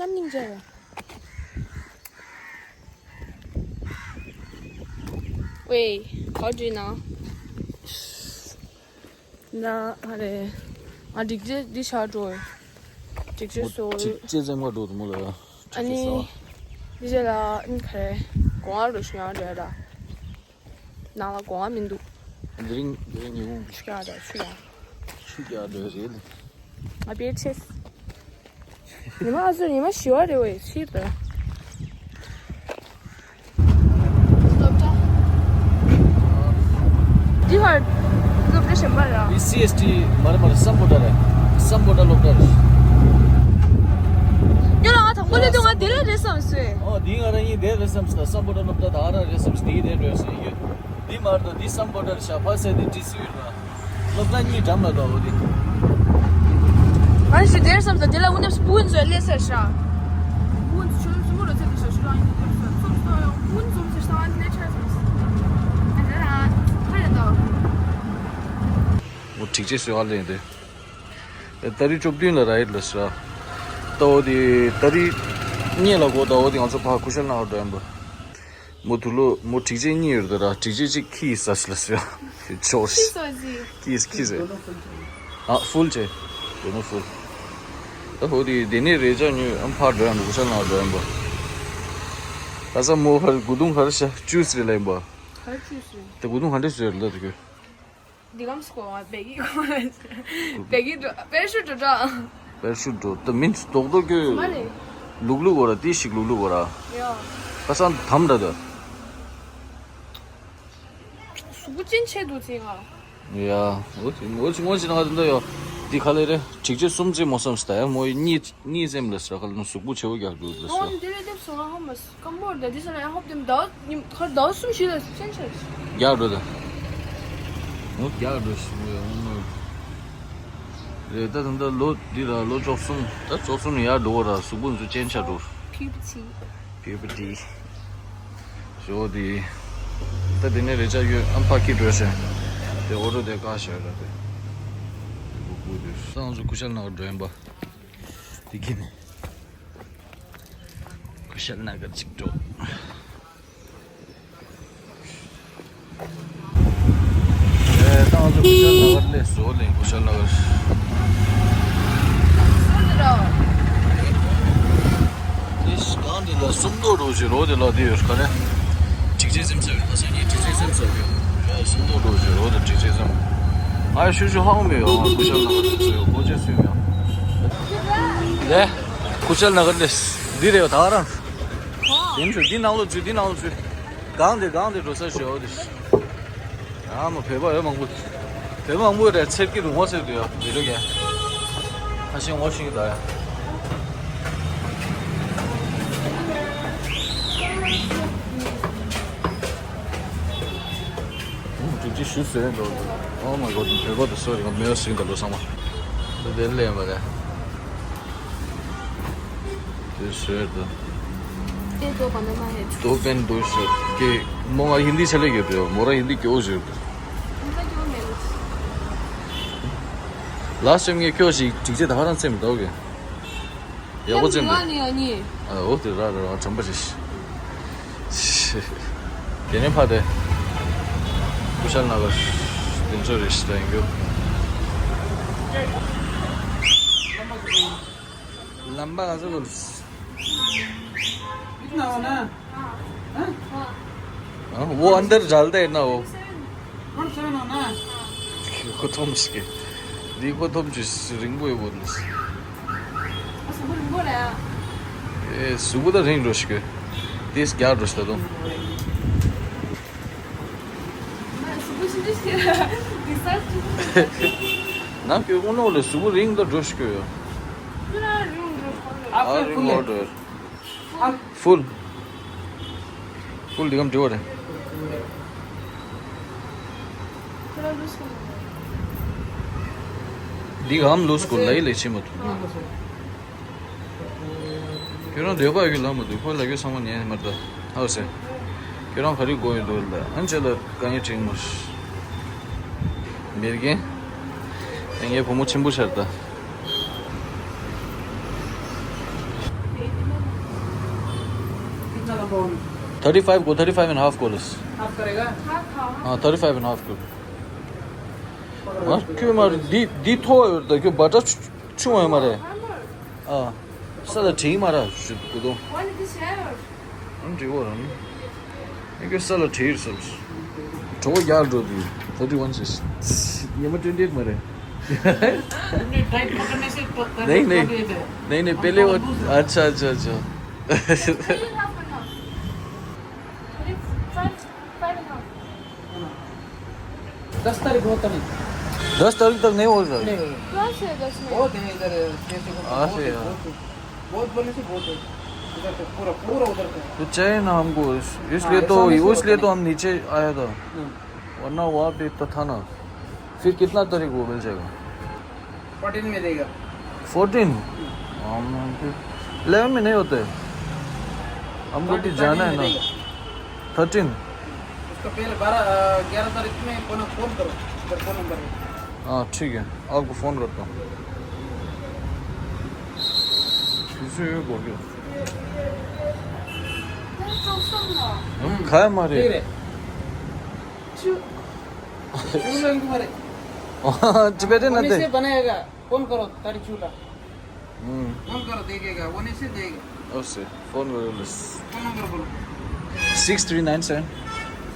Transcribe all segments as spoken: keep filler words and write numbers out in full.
ཨ་སྙིང་རྗེ་རེད། ཝེ། ག་འདྲ་ན། ན་ཨ་རེ། ང་སྒྲིག་ཆས་འདི་ཆགས་འགྲོ། སྒྲིག་ཆས་བཟོ། སྒྲིག་ཆས་ཙམ་ག་འགྲོ་དུ་མོ་ལ། ཨ་ནི། འདི་ཆ་ལ་ཨ་ནི་ག་རེ། གོང་ཨ་རུ་ཤུ་ཡང་རེད་ད། ནང་ལ་གོང་ཨ་མི་འདུག་འདི་རིང་འདི་རིང་ཉི་ཧོང་ཆུ་རྐྱལ་དང་ཆུ་ཡང་། ཆུ་རྐྱལ་འགྲོ་རེད། ང་པེ་ཆེས། ཉི་མ་ཨ་ཟུར་ཉི་མ་བཞི་བ་རེད་བས་ཕྱིར་དང་། སློབ་གྲྭ། འདི་ཧར་སློབ་གྲྭ་གཞན་པ་ར། འདི་སི་ཨེས་ཊི་མ་རེད་མ་རེད། སམ་བྷོ་ཊ་རེད། སམ་བྷོ་ཊ་སློབ་གྲྭ་རེད། ཡོད་ལ་ང་དང་པོ་སླེབས་དུས་ང་དེ་ལ་རེད་བསམ་སོང་། ཨོ་འདི་ང་རང་གཉིས་དེ་རེད་བསམ་སོང་། སམ་བྷོ་ཊ་སློབ་གྲྭ་ད་ར་རེད་བསམ་སོང་། འདི་དེ་འགྲོ་སོང་ཡོད། འདི་མ་རེད་དོ། འདི་སམ་བྷོ་ཊ་རེད་ཤག་ཕ་སེ་འདི་ཊི་སི་ཡོད་ར། སློབ་གྲྭ་གཉིས་འགྲམ་ལ་འདུག་འོ་དེ། ཨ་ཞུ་དེར་བསམ་ས་དེ་ལ་དབུ་ནེབ་སྤུ་གུ་ཚོས་སླེབས་ས་ཤག་སྤུ་གུ་ཚོ་ཆུ་སུ་མོ་རོ་ཚད་དུ་ཤག་ཤུ་རང་ཡིན་དེར་བསམ་སོ་སོ་ཡང་སྤུ་གུ་ཚོ་ཚོ་ཤག་ཨ་ནི་ལས་ཆར་བསམ་སོ། ཨ་ཟེར་ཨ་ཁ་རེ་འདུག་འོ་དྲུག་ཅུ་སོ་ཨ་ལེན་དེ། ཏ་རིག་བཅུ་བདུན་ལ་ར་ཡིར་ལ་ཤག་ད་འོ་དེ་ཏ་རིག་གཉིས་ལ་གོ་ད་འོ་དེ་ང་ཚོ་ཕ་ཁུ་ཤལ་ནང་འགྲོ་ཡིན་པ། མོ་དུ་ལོ་མོ་དྲུག་ཅུ་གཉིས་ཡོད་དོ་ར། དྲུག་ཅུ་གཅིག་ཁྱི་ཡིས་ཟ་ལ་ཟེར་ཡ། ཆོག་ཤི་སོ་ཟི། ཁྱི་ཡིས་ཁྱི་ཟེར། ཨ་ཧྥུལ་ཆེ། དེ་ནོ་ཧྥུལ། ད་ཧོ་དེ་དེ་ནས་རེ་ཅག་ཉོས་ཨམ་ཕར་འགྲོ་ཡ་འདུག་ཤར་ནང་འགྲོ་ཡ་འབའ། ད་ས་མོ་ཧར་གུ་དུང་ཧར་ཤ་ཅུས་རེ་ལེན་པ། ཧར་ཅུས་རེ། ད་གུ་དུང་ཧར་འདྲེ་ཟེར་ལ་དུ་གུ། འདི་གམ་སྐོ་བ་བེ་གི་གོ་བ་བེ་གི་འགྲོ་པེ་ཤུ་འགྲོ་འགྲོ། པེ་ཤུ་འགྲོ་ད་མིན་རྡོག་རྡོག་གི། མ་རེད། ལུག་ལུག་གོ་ར་ཏི་ཞིག་ལུག་ལུག་གོ་ར། ཡོ། ཁ་སང་དམ་འདྲ་ད། གཟུགས་པོ་ཅན་ཆེ་འདུག་ཚེ་ང་། ཡ། འོ་ཅི་འོ་ཅི་ངོ་ཅི་ན་ང་ད་ཡོ། འདི་ཁ་ལེ་རེ་གཅིག་ཅེ་གསུམ་ཅེ་མོ་སམ་སྟ་ཡ་མོ་ཡི་གཉིས། གཉིས་སེམས་ལ་ཟེར་ཁ་ལ་ནུ་གཟུགས་པོ་ཆེ་བོ་རྒྱག་འགྲོ་ལ་ཟེར། ཨོ་འདི་རེད་དེབ་སོང་ང་ཧོ་མ་སི་ཀམ་པོར་ད་འདི་ས་ལ་ཡང་ཧོབ་དེམ་ཟླ་བ་ཉིམ་ཁར་ཟླ་བ་གསུམ་བཞི་ལ་ཅན་ཆ་རྒྱག་འགྲོ་ད། ངོ་རྒྱག་འགྲོ་ཞིག་ངོ་ཡ་ངོ་ངོ་རེད་ད། ད་ད་ལོ་འདི་ར་ལོ་བཅུ་གསུམ་ད་བཅུ་གསུམ་ནས་ཡར་འགྲོ་བ་ར་གཟུགས་པོ་འཛུ་ཅན་ཆ་འགྲོ། ཕིབ་ཅི། ཕིབ་ཏི། ཞོ་དེ། ད་དེ་ནས་རེ་ཆ་ཡོད་ཨམ་ཕ་ཁི་འགྲོ་ཞེ། དེ་འོ་རོ་དེ་ཀ་ཞེ་ར་དེ། སང་ཚོ་ཁུ་ཤལ་ནང་འགྲོ་ཡིན་པ། དེ་གི་ནི། ཁུ་ཤལ་ནང་ག་ཅིག་འགྲོ། ཨེ་ད་ང་ཚོ་ཁུ་ཤལ་ནང་ག་ལས་བཟོ་ལེ་ཁུ་ཤལ་ནང་ག། ཨིས་གང་འདི་ལ་སུམ་མདོ་རོ་ཞེ་རོ་དེ་ལ་དེ་ཡོད་ག་ནས། གཅིག་ཅེ་སེམས་ཚབ་ཡོད་ད་ས་ངའི་གཅིག་ཅེ་སེམས་ཚབ་ཡོད། ཨེ་སུམ་མདོ་རོ་ཞེ་རོ་དེ་གཅིག་ཅེ་སེམས། ང་ཡ་ཤུ་ཤུ་ཧང་མེ་ཡོད་ང་ཁུ་ཤལ་ནང་ག་ཚོ་ཡོད་ཁོ་ཅེ་སུ་ཡོད། ལེ། ཁུ་ཤལ་ནང་ག་ལས་འདི་རེད་ད་རང་། དེ་ཚོ་འདི་ནང་ལོ་ཚུད་འདི་ནང་ལོ་ཚུད། གང་དེ་གང་དེ་འགྲོ་ས་ཞོ་དེ། ཨ་མ་བོད་པ་ཡོད་མང་པོ། བོད་པ་མང་པོ་རེད་ཚེར་གི་རུང་བ་ཚེར་དུ་ཡོད་དེ་ལོ་གན། ཁ་ཤས་ངོ་ཤེས་ཀྱི་ད་ཡ། འགྲུབ་ཀྱི་ཞུ་ཟེར་འགྲོ། Oh my god བོད་པ་དེ་སོ་རེད་ང་མེད་སྲིད་ད་ལོ་ཚང་མ། འདི་དེ་ལས་མ་རེད། དེ་ཟེར་དུ། དེ་དོ་པ་ན་མ་ཧེ། དོ་པན་དོ་ཟེར་གི་མོ་ང་ཧིན་དི་ཆ་ལེ་གི་དོ་མོ་ར་ཧིན་དི་གི་འོ་ཟེར་དུ། ཧིན་དི་གི་འོ་མེ་ལུ། ལ་སེམས་ངེ་ཁྱོ་ཞིག་ཅིག་ཅེ་ད་ཧ་རང་སེམས་དོ་གི། ཡག་པོ་ཙམ་དུ། ཨ་འོ་དེ་ར་ར་ར་དྲན་པ་ཞིག་དེ་ནས་ཕ་དེ། ཀུ་ཤལ་ན་གར། དེ་ཚོ་རེ་ཞིག་ད་ཡིན་རྒྱུ། ལམ་པ་ག་ཚོད་ལོས། वो अंदर डालता है ना वो। कौन सा ना? को थोम सके। दी को थोम जिस रिंगो ये बोल। ए सुबह दा रिंग रोश के। दिस क्या रोश दा तो। ना क्यों उन्होंने सुबह रिंग दा रोश के। आप रिंग ऑर्डर। फुल। फुल दिगम जोर है। दिगम लूज को लाई ले ची मत। क्यों ना देवा के ला मत को लगे समझ नहीं मत। हाउ से। क्यों ना खरी गोई दो ला। अंचल कहीं चिंग मस। मेरे के। ये फमो चिंबू शर्ता। Thirty five को thirty five and half को लस। हाफ करेगा। हाँ, thirty five and half को। हाँ, क्यों मार दी, दी थो है तो क्यों बटा छुआ है मारे। हाँ, सदा ठीक मारा, कुदो। ཨང་འདྲི་བོ་རང་། ཨེ་གེ་ས་ལ་ཁྲིར་སོང་། གྲོ་བོ་རྒྱལ་འགྲོ་དུས། thirty one sis. ཉི་མ་twenty eight མ་རེད། टाइट पकड़ने से नहीं, नहीं। नहीं, नहीं, पहले वो। अच्छा, अच्छा, अच्छा। दस तारीख बहुत नहीं। दस तारीख तक नहीं हो रहा है। नहीं हो रहा। कौन से दस में? बहुत है इधर, कैसे बोलते हैं, हाँ, बहुत से है, यार। बहुत है। बहुत बोलने से बहुत है। उधर से पूरा, पूरा उधर से। तो चाहिए ना हमको, इस-, इसलिए हाँ, तो, ऐसा नहीं इसलिए तो हम नीचे आया था। हम्म। वरना वहाँ पे तो था ना। फिर कितना तारीख को मिल जाएगा? फोर्टीन में देगा। फोर्टीन? हम फिर इलेवन में नहीं होते। हमको तो थर्टीन जाना है में ना। देगा। थर्टीन? उसका पहले बारह, अ, ग्यारह तारीख में फोन, फोन करो। इधर फोन नंबर है। हाँ, ठीक है, आपको फोन करता हूँ। किसी को बोल दो। हम खाए मारे। ठीक है। चूल्हा इनको मारे। टिबेटन वहीं से आते। बनाएगा। फोन करो, तारी चूल्हा। हम्म। फोन करो, देखेगा, वहीं से देगा। उससे फोन करो बस। फोन नंबर बोलो। Six three nine seven.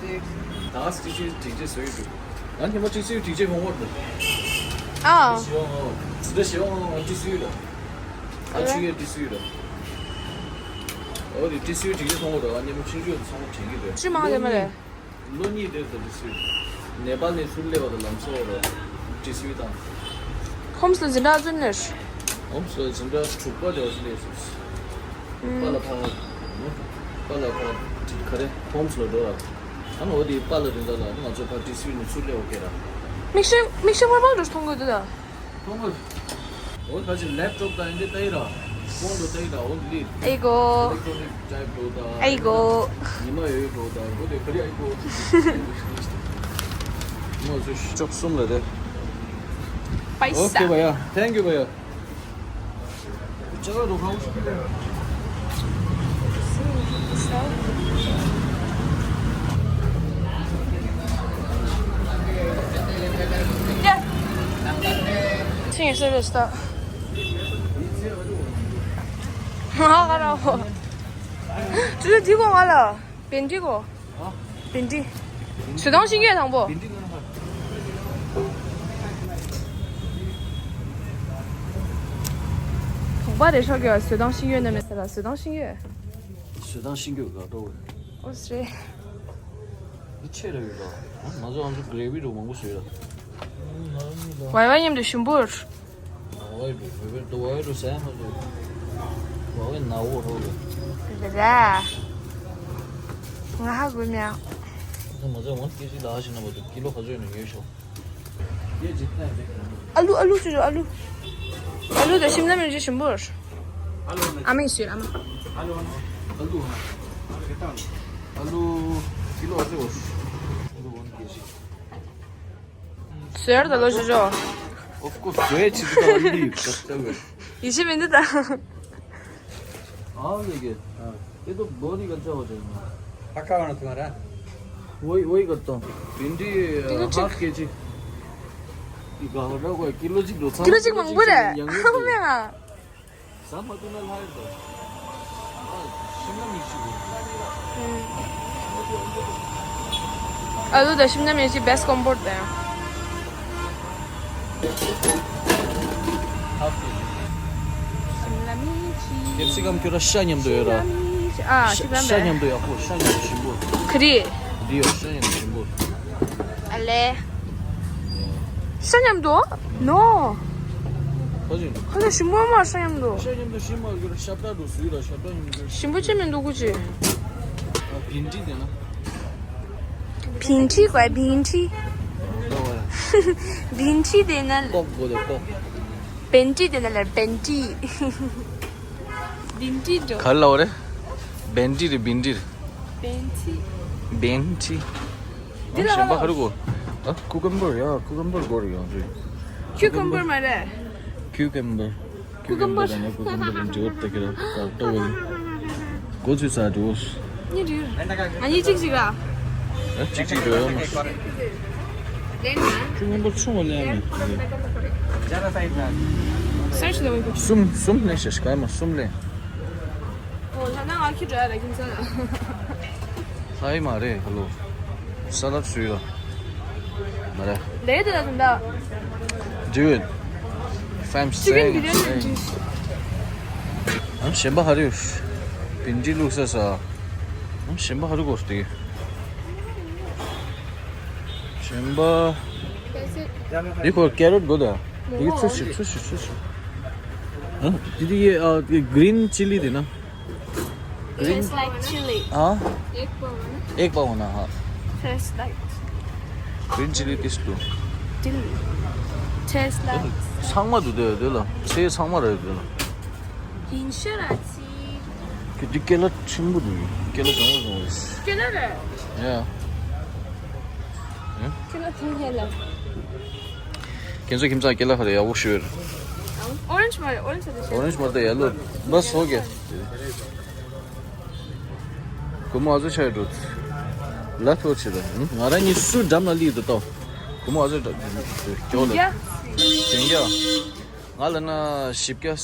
Six. Das ist die T J Söder. Dann immer T C U, T J Homework. ཨ། Das ist ja, das ist ja T C U. ཨ་ཆུ་ཡོད་T C U. ཨོ་དེ་T C U T J Homework. ཨ་ཉི་མ་ཆུ་ཡོད་ཚང་མ་དྲན་གྱི་རེད། ཆུ་མང་དེ་མ་རེད། ལོ་གཉིས་དེར་དུ་ཏི་སུའི། ནེ་པཱལ་ནས་ཚུར་སླེབས་པ་དང་ལམ་སང་བར་ཏི་སུའི་དང་། ཧོམ་སི་ལ་འཛིན་གྲྭ་བཙུན་ནས། ཧོམ་སི་ལ་འཛིན་གྲྭ་དྲུག་པ་དེ་བ་ཞིག་སླེབས་སོང་། པཱ་ལགས་ཕ་གི། པཱ་ལགས་ཕ་གི་ག་རེ་ཧོམ་སི་ལ་འགྲོ་ར། ཨ་ནི་འོ་དེ་པཱ་ལགས་རིན་ལ་ལ་ང་ཚོ་ཕ་ཏི་སུའི་ནས་ཚུར་སླེབས་པ་སྐད་ར། མིག་ཤེལ་མིག་ཤེལ་དམར་པོ་འདྲ་མཐོང་གི་འདུག་ད། ཐོང་གོ། འོ་ད་ཅི་ལེབ་ཊོབ་དང་འདི་ལྟ་ཡི་ར། ཕོན་འགྲོ་ལྟ་ཡི་ར། འོ་འདི། ཨེ་གོ། ཨི་ལེག་ཊོ་ནིག་ཊའིབ་འགྲོ་དང་། ཨེ་གོ། ཉི་མ་ཡོད་འགྲོ་དང་། འགྲོ་དེ་ག་རེ་ཨེ་གོ། མོ་ཚོ་ཅོག་གསུམ་ལ་རེད། པའི་ས། Okay भैया, thank you भैया. चलो रुको। ཚིག་ངེས་སེ་རེད་ས། ང་ག་ར་འོ། ཅུ་ཅུ་འདི་གོ་ང་ལ། བེན་ཏི་གོ། ཨ། བེན་ཏི། བཟོ་སྟངས་ཤེས་ཀྱི་ཡོད་དང་པོ། བེན་ཏི་ང་ལ་ཧ། དོགས་པ་རེ་ཤོག་གི་བཟོ་སྟངས་ཤེས་ཀྱི་ཡོད་ན་མེད་ས་ལ་བཟོ་སྟངས་ཤེས་ཀྱི་ཡོད། བཟོ་སྟངས་ཤེས་ཀྱི་ཡོད་ག་འགྲོ་བས། ཨོ་སི་རེད། འདི་ཆེ་ར་ཡོད་ལ། ང་ཚོ་ང་ཚོ་གྷ་རེ་བི་རུ་མང་པོ་བཟོས་ལ། ཝའི་ཝའི་མཉམ་དུ་ཞིམ་པོ། ཝའི་ཝའི་འགྲོ། ཝའི་ཝའི་འགྲོ། ཝའི་ཝའི་འགྲོ་ཟ་ཡ་མ་འགྲོ། ཝའི་ཝའི་ན་འོ་རོ་རེད། རེད་ར། ང་ཧ་གོ་མྱང་། ང་ཚོ་མ་ཚད་ཝན་ཀེ་ཇི་ལ་ཧ་ཤི་ན་བ་འདུག་ཀི་ལོ་ག་ཚོད་ཡོད་ན་ཉོས་ཤོག་ཨ་ལུ་ཨ་ལུ་ཅོ་ཅོ་ཨ་ལུ། ཨ་ལུ་དང་ཤིམ་ལ་མིར་ཅི་ཞིམ་པོ་རེད། ཨ་མས་ཟེར་ཨ་མ། ཨ་ལུ་ཨ་ལུ་ཀི་ལོ་ག་ཚོད་ཡོད། ཟེར་ད་ལོ་ཅོ་ཅོ། Of course, ཟོས་ཆི་ཟིག་ད་ལ་འདི་ཡིག་ད་ལྟ་བས། ཡིད་ཆེས་མི་འདུག་ད། हाँ, लेके। ये तो बहुत ही अच्छा हो जाएगा। पक्का होना तुम्हारा। वही, वही करता हूँ। भिंडी, किलो हाफ केजी। ये गाहरा को किलो जी दो। किलो जी मंगू रे। हाँ, मैं हाँ। सामतुना लाइट। शिमला मिर्ची। ཨ་ལུ་དང་ཤིམ་ལ་མིར་ཅི་བེ་སི་ཊི་ཀོམ་བོ་རེད། ཤིམ་ལ་མིར་ཅི། ཀེབ་སི་ཀམ་ཁྱོད་ར་ཤ་མཉམ་དུ་ཡོད་ར། ཤ་མིར་ཅི། ཨ། ཤ་ཤ་མཉམ་དུ་ཡག་པོ། ཤ་མཉམ་དུ་ཞིམ་པོ། ཁི་རི། འདི་ཡོད། ཤ་མཉམ་དུ་ཞིམ་པོ། ཨ་ལེ། ཤ་མཉམ་དུ། ནོ། ཁ་ཅིག་ཁ་ཅིག་ཞིམ་པོ་མ་ཤ་མཉམ་དུ། ཤ་མཉམ་དུ་ཞིམ་མ་གྱུར། ཤ་བྲག་འགྲོ་སུས་ར་ཤ་བྲག་མཉམ་དུ། ཞིམ་པོ་ཅི་མི་འདུག་གུ་ཅི། ཨ། ཕིན་ཏི་དེ་ན། ཕིན་ཏི་གོ་ཕིན་ཏི། ལོ་བ། ཕིན་ཏི་དེ་ན། ཀོག་གོ་དེ་ཀོག་བེན་ཏི་དེ་ན་ལ་བེན་ཏི། བིན་ཏི་འགྲོ། ག་རེ་ལབ་པ་རེད། བེན་ཏི་རེད། བིན་ཏི་རེད། བེན་ཏི། བེན་ཏི། འདི་ལ་གཞན་པ་ག་རེ་གོ། ཨ། ཀུ་ཀམ་བར་ཡ། ཀུ་ཀམ་བར་གོ་རེད་ཡང་རེད། ཁྱུ་ཀམ་བར་མ་རེད། ཀུ་ཀམ་བར། ཀུ་ཀམ་བར་དང་ཀུ་ཀམ་བར་འབྲི་བར་ལྟ་གི་ར། ཀ་ཏོ་བ་ལི། གོ་ཚུལ་ས་འགྲོ། གཉིས་འདྲ། ང་གཉིས་གཅིག་གཅིག་ར། ཨ་གཅིག་གཅིག་འགྲོ་ཡོད་མ། ཁྱོད་སྔོན་པོ་ཆུང་བ་ལེན་མེད། སེར་ཞིག་ལེན་མི་དགོས། གསུམ་གསུམ་ལེན་ཤ་ཤ་ག་ཡ་མ་གསུམ་ལེན། ཨོ་ལྷ་ན་ང་ཁྱི་འགྲོ་ཡ་ལ་ཁྱིམ་ཚང་ལ། ལྷ་ཡི་མ་རེད་ཧ་ལོ། ས་ལབ་སུའི་ལ། མ་རེད། ལས་དེ་ལ་དུང་ད། Dude, if I'm chicken saying, biryani saying. Dish. ཨམ་གཞན་པ་ཧ་རེ། བིན་ཌི་བླུགས་ས་ས། ཨམ་གཞན་པ་ཧ་རེ་གོ་སྟེ། གཞན་པ། That's it. འདི་ཁོ་ཀེ་རོཊ་དགོས་ད། འདི་ཚོ་ཞིག་ཚོ་ཞིག་ཚོ་ཞིག་ཨ་འདི་དེ་ཡེ་ཨ་གི་green chilli དེ་ན། Green. Tastes like chili. ཨ། Egg power. Egg power ན་ཧ། Tastes like. Green chilli taste དུ། Chili. Tastes like. ཚང་མ་དུ་དེ་དེ་ལ་ཚེ་ཚང་མ་རེད་དེ་ལ། ཡིན་ཤ་ར་ཚི། ཁྱོད་འདི་ཀེ་ལ་ཆེན་པོ་འདུག་ཀེ་ལ་བཟང་བོ་བཟང་བོ་རེད། ཀེ་ལ་རེད། ཡ། ཀེ་ལ་ཐུང་ཧེ་ལ། ཁྱེད་ཚོ་ཁྱིམ་ཚང་ཀེ་ལ་ཧ་རེ་ཡག་པོ་ཞུ་རེད། Orange མ་རེད། Orange མ་རེད། Orange མ་རེད། Yellow. Bus ཧོ་གེ། སྒོར་མོ་ཨ་ཚོ་ཆ་ཡོད་འགྲོ། ལ་ཐོ་ཆེ་ད། ང་རང་གཉིས་སུ་འགྲམ་ལ་ལི་དུ་ཏོ། སྒོར་མོ་ཨ་ཚོ་འགྲམ་སྐྱོ་ལ། ཡ། ང་ལ་ན་བཞི་བརྒྱ།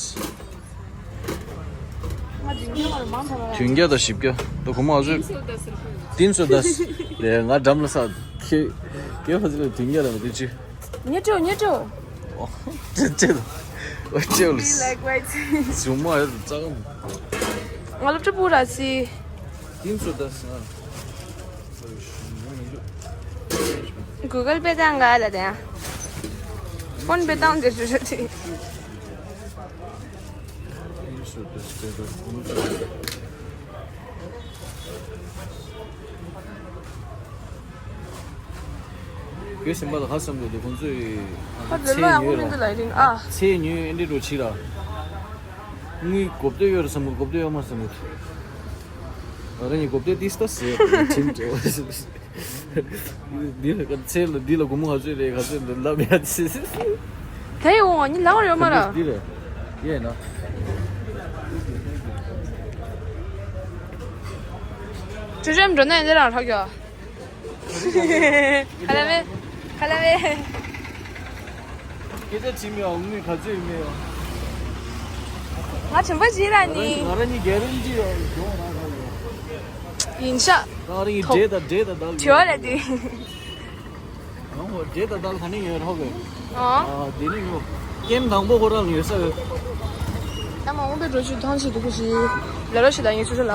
བདུན་བརྒྱ་དང་བཞི་བརྒྱ། ད་གོང་མ་ང་ཚོས་ཏིན་སོ་དཱས། ལས་ང་འགྲམ་ལ་ས། ཁེ་ཁེ་ཧ་ཟི་ལ་བདུན་བརྒྱ་དང་བདུན་ཅུ། ཉེ་ཊོ་ཉེ་ཊོ། ཨོ་ཅེ་ཅེ་ཨོ་ཅེ་ལ། Be like white. ཟུ་མ་ཡ་ཙག་གམ། ང་ལ་ཅི་པུ་ར་སི། ཏིན་སོ་དཱས། Google Pay དང་ག་ལ་དེ། ཕོན་པེ་དང་དེ་ཞུ་ཞུ་དེ། ཡོད་སེམས་པ་ལ་ཧ་བསམ་དགོས་འདུག་ཁོང་ཚོས་ཚེ་ཉོས་ར། ཚེ་ཉོས་ཨེ་འདྲི་འགྲོ་ཕྱི་ར། དངུལ་གོབ་ཏོ་ཡོད་ར་བསམ་གོ་གོབ་ཏོ་ཡོད་མ་བསམ་གོ་ང་རང་གཉིས་གོབ་ཏོ་ཏིས་ཏ་ཟེར་ཁྲིམས་བྲལ་བ། འདི་ལ་ཚེ་ལ་འདི་ལ་སྒོར་མོ་ག་ཚོད་རེད་ག་ཚོད་འདི་ལབ་ཡ་ཚེ། དེ་ཡོང་བ་ཉིད་ལའང་ཡོད་མ་ར། འདི་རེད། ཡེ་ན། ཅུ་ཅམ་འགྲོ་ན་ཡིན་དེ་རང་ཧྲག་ཡོད། ཁ་ལ་བེ། ཁ་ལ་བེ། སྐད་ཆ་བྱིན་མེད་འོང་ནི་ག་ཚོད་ཡིན་མེད་འོང་། ང་ཆེན་པོ་བྱིས་ར་ནི། ང་རང་གཉིས་གེ་རན་ཊི་ཡོད་ཡོང་ར་ཡིན་ཤག་ང་རང་གཉིས་འདྲེ་དང་འདྲེ་དང་བདག་དྲི་བ་ལས་དེ། ཨོ་འདྲེ་དང་བདག་ག་ནས་ཡོད་རོགས་གི། ཨོ། ཨ་དེ་ནི་ཡོད། ཀེམ་དང་པོ་ཁོ་རང་ཡོད་ས་ཡོད། ད་མ་འོངས་པའི་འགྲོ་ཆུ་ཐང་ཆེ་འདུག་གོ་ཞིག་ལ་རོ་ཞིག་དང་ཡིན་ཆུ་ཆུ་ལ།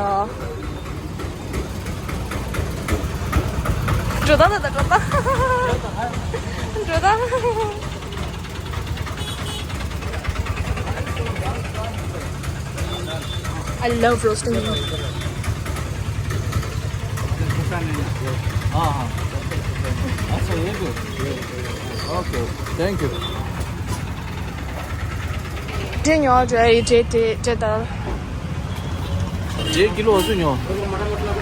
འགྲོ་ད་ད་ད་འགྲོ་ད། འགྲོ་ད། I love roasting. हाँ, हाँ। अच्छा, ये तो। Okay, thank you. འདྲེ་ཉོ་འདྲེ་འདྲེ་འདྲེ་འདྲེ་དར། འདྲེ་ཀི་ལོ་འུ་ཚོ་ཉོ།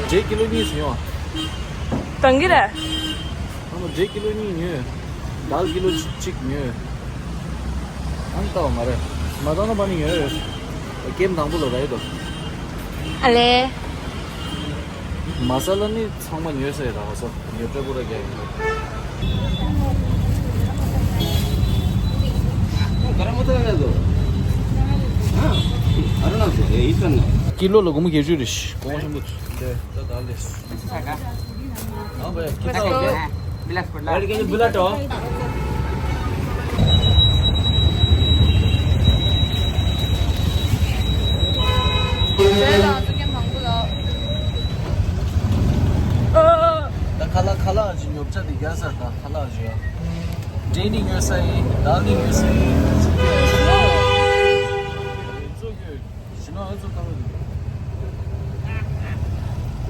འདྲེ་ཀི་ལོ་གཉིས་སུ་ཉོ། གང་གི་རེད། ཨ་མ་འདྲེ་ཀི་ལོ་གཉིས་ཉོས། དལ་ཀི་ལོ་གཅིག་ཉོས། ཨང་ལྟ་བ་མ་རེད། མ་ལྟ་ན་པ་ནི་ཉོས་ཡོད། ཀེམ་དང་པོ་ལ་རེད་དོ། ཨ་ལེ། མ་ས་ལ་ནི་ཚང་མ་ཉོས་ཟེར་ར་བ་སོ་ཉོས་སྤྲོད་པོ་ར་རྒྱག་ཡིན། ཀི་ལོ་ལ་སྒོར་མོ་བརྒྱད་ཅུ་རེད། སྒོར་མོ་ཆེན་པོ་འདི་ད་ད་ལས། Let's go. ད་ཁ་ལག་ཁ་ལག་ཅིག་ཉོ་ཆ་དེ་རྒྱ་སར་ད་ཁ་ལག་ཅིག་ཡ། འདྲེ་ནི་ཉོ་ས་ཡིན། དལ་ནི་ཉོ་ས་ཡིན། ཞི་ན་ཨ་ཚོ་ཏང་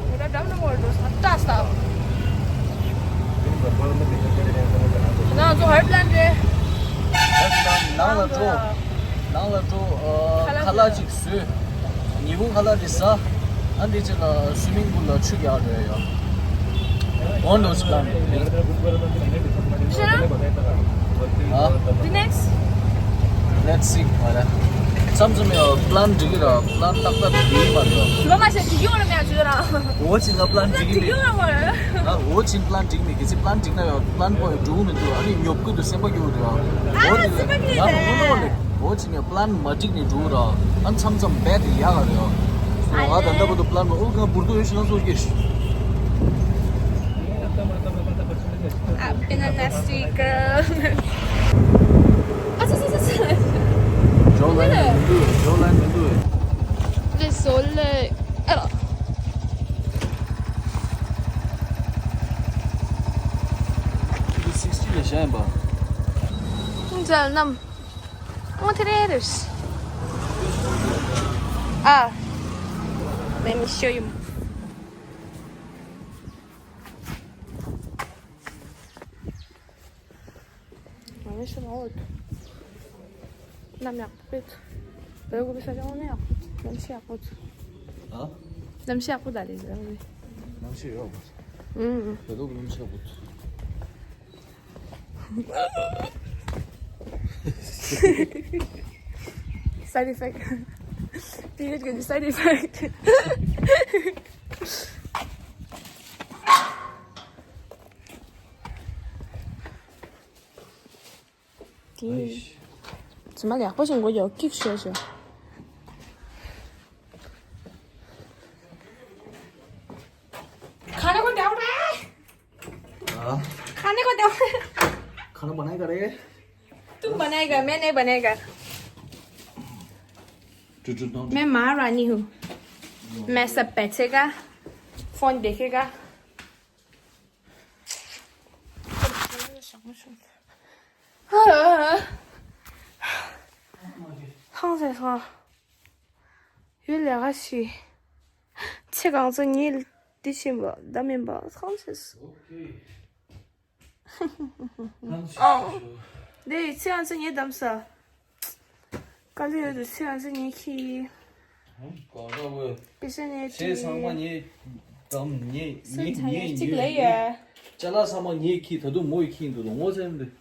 ད་འགྲམ་ནང་ངོ་འགྲོ་ས་ཏྲ་ས། ཞི་ན་ཨ་ཚོ་ཧར་པི་ལན་རེད། ནང་ལ་འགྲོ། ནང་ལ་འགྲོ། ཁ་ལག་ཅིག་བཟོས། ཉི་ཧོང་ཁ་ལག་དེ་ཟ། ཨ་འདི་ཅི་ལ་སུའི་མིང་པུལ་ལ་ཆུ་རྒྱག་འགྲོ་ཡ་ཡོད། One those plan. Shut up. Huh? The next. Let's see. Voilà. མཚམས་མཚམས་ཡང་པི་ལན་འགྲིག་གི་ར། པི་ལན་ཏག་ཏག་འགྲིག་གི་མ་རེད། ལོ་མ་ཤ་འགྲིག་ཡོང་ར་མེད་ཅུ་ར། འོ་ཅི་ང་པི་ལན་འགྲིག་གི་མེད། འགྲིག་ཡོང་ར་མ་རེད། ང་འོ་ཅི་པི་ལན་འགྲིག་མེད། གལ་སྲིད་པི་ལན་འགྲིག་ན་ཡང་པི་ལན་པོ་ཡང་འགྲུབ་མི་འདུག་ཨ་ནི་ཉོབ་ཀི་འདུག་སེམས་པ་སྐྱོ་གི་འདུག་ཨ་འོ་ཅི་སེམས་པ་སྐྱོ་ང་ལ་དེ་ངོ་མ་ལེ། འོ་ཅི་ངས་པི་ལན་མ་འགྲིག་ནས་འགྲོ་གི་ར། ཨ་མཚམས་མཚམས་བེད་དེ་ཡག་ག་རེད་ཨ། སོ་ང་ད་ལྟ་བར་དུ་པི་ལན་མ། ཨོ་ཁ་འབུར་དུ་ཡོད་ཤི་ང་སོ་སྐྱེ་ཤི། I've been a nasty girl. ཨ་ཙི་ཙི་ཙི་ཙི། ཇོ་ལན་མི་འདུག་ཇོ་ལན་མི་འདུག་ལེ་སོ་ལེ། ཨ་རོ། འདི་སིག་སི་ཊི་ལ་བཞག་ཡིན་པ། ཁྱུང་མཇལ་རྣམས། ཨོ་དེ་རེད་རེད། ཨ། Let me show you. ང་ནི་ཤི་མ་འོད། གནམ་ཡག་པོ་ཡོད། བོད་ཀྱི་ས་ཆ་ནི་ཡག་པོ། གནམ་གཤིས་ཡག་པོ་འདུག་ཨ། གནམ་གཤིས་ཡག་པོ་ད་རེད་ཟེར་བ་རེད། གནམ་གཤིས་ཡག་པོ། ཨུམ། བོད་ཀྱི་གནམ་གཤིས་ཡག་པོ་འདུག Side effect. Period གི་side effect. དེ། ཙི་མ་ལ་ཡག་པོ་ཞིག་འགོ་རྒྱག་ཀིག་ཤོར་ཤོར། खाने को दे रहा है। हाँ। खाने को दे रहा है। खाना बनाएगा रे। तुम बनाएगा, मैं नहीं बनाएगा। मैं महारानी हूँ। मैं सब बैठेगा, फोन देखेगा। ཧང་སངས་སོང་། ཡུལ་ལས་ཀ་ཞིག་ཚེ་གང་ཚེ་ངས་འདི་བྱིན་པ་ད་མིན་པ་ཧང་སངས་སོང་། འདི་ཚེ་གང་ཚེ་ངས་བདམས་ས། དཀའ་ལས་ཡོད་དུ་ཚེ་གང་ཚེ་ངས་ཁྱི། གང་འདྲ་བོ། པེ་ཤ་ནས་ཚེ་ཚང་མ་ངས་བདམས། ངས་ངས་ངས་གཅིག་ལས་ཡ། ཅ་ལག་ཚང་མ་ངས་ཁྱི། ད་དུང་མོ་ཡི་ཁྱི་འདུག་ངོ་ཚ་ཡིན་འདུག